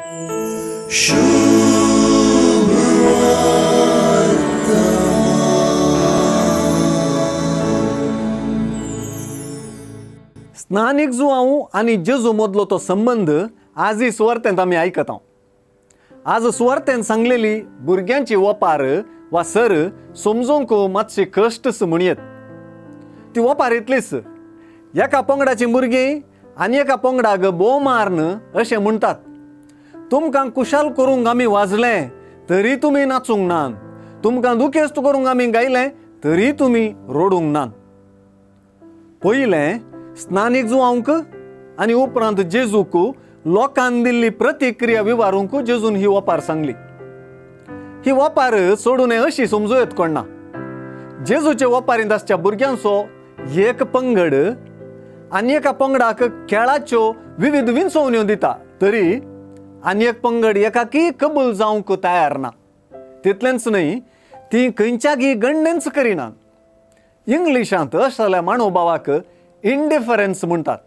स्नानीक जुवांव आनी जेजू मदलो तो संबंद आजय सुवार्तेंत आमी आयकता. आज सुवार्तेन सांगलेली भुरग्यांची ओपार वा सर समजूंक मातशी कश्टच म्हणयेत. ती ओपार इतलीच, एका पंगडाची भुरगीं आनी एका पंगडाक भोव मारन अशें म्हणटात, तुमकां कुशाल करूंक आमी वाजलें तरी तुमी नाचूंक नात, तुमकां दुखेस्त करूंक आमी गायलें तरी तुमी रडूंक नात. पयलें स्नानीक जुवांक आनी उपरांत जेजूक लोकान दिल्ली प्रतिक्रिया विवारूंक जेजून ही ओपार सांगली. ही ओपार सोडून अशी समजू येत कोण ना. जेजूचे ओपारींत आसच्या भुरग्यांचो एक पंगड आनी एका पंगडाक खेळाच्यो विविध विंचवण्यो दिता तरी आनी एक पंगड एकाकी कबूल जावंक तयार ना. तितलेंच न्हय, ती खंयच्यागी गणनेच करिनात. इंग्लिशांत असल्या मानोभावाक इंडिफरन्स म्हणटात.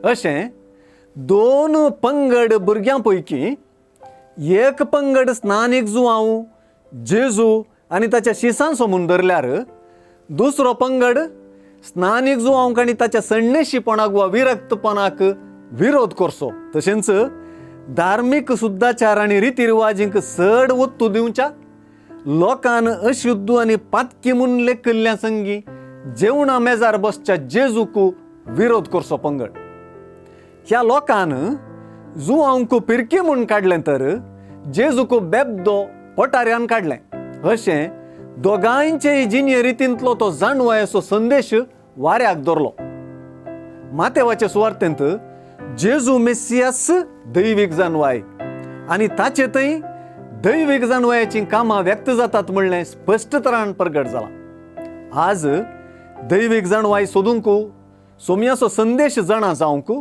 अशें दोन पंगड भुरग्यां पैकी एक पंगड स्नानीक जुवांव जेजू आनी ताच्या शिसांचो म्हूण धरल्यार, दुसरो पंगड स्नानीक जुवांक आनी ताच्या सण्णेशीपणाक वा विरक्तपणाक विरोध करचो. तशेंच धार्मीक शुद्धाचार आनी रिती रिवाजींक चड ओत्तू दिवच्या लोकान अशुद्ध आनी पातकी म्हूण लेखिल्ल्या संगी जेवणा मेजार बसच्या जेजूक विरोध करचो पंगड. ह्या लोकान जुवांक पिरकी म्हूण काडलें तर जेजूक बेबदो पटाऱ्यान काडलें. अशें दोगांयचेय जिणे रितींतलो तो जाणवायेचो संदेश वाऱ्याक दवरलो. मातेवाचे सुवार्तेंत जेजू मेसियास दैवीक जाणवाय आनी ताचे थंय दैवीक जाणवायेचीं कामां व्यक्त जातात म्हणलें स्पश्ट तरान प्रगट जालां. आज दैवीक जाणवाय सोदूंक, सोम्याचो संदेश जाणा जावंक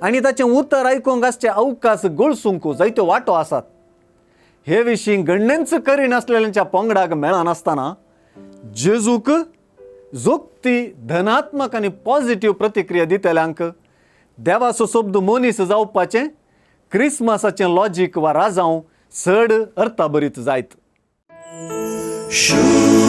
आनी ताचें उतर आयकूंक आसचे अवकाश गळसूंक जायत्यो वाटो आसात. हे विशीं गणनेच करिनासलेल्यांच्या पंगडाक मेळनासतना जेजूक जोगती धनात्मक आनी पॉझिटीव प्रतिक्रिया दितल्यांक देवाचो शब्द मनीस जावपाचें क्रिसमसाचें लॉजीक वा राजांव चड अर्थाभरीत जायत. शुभ.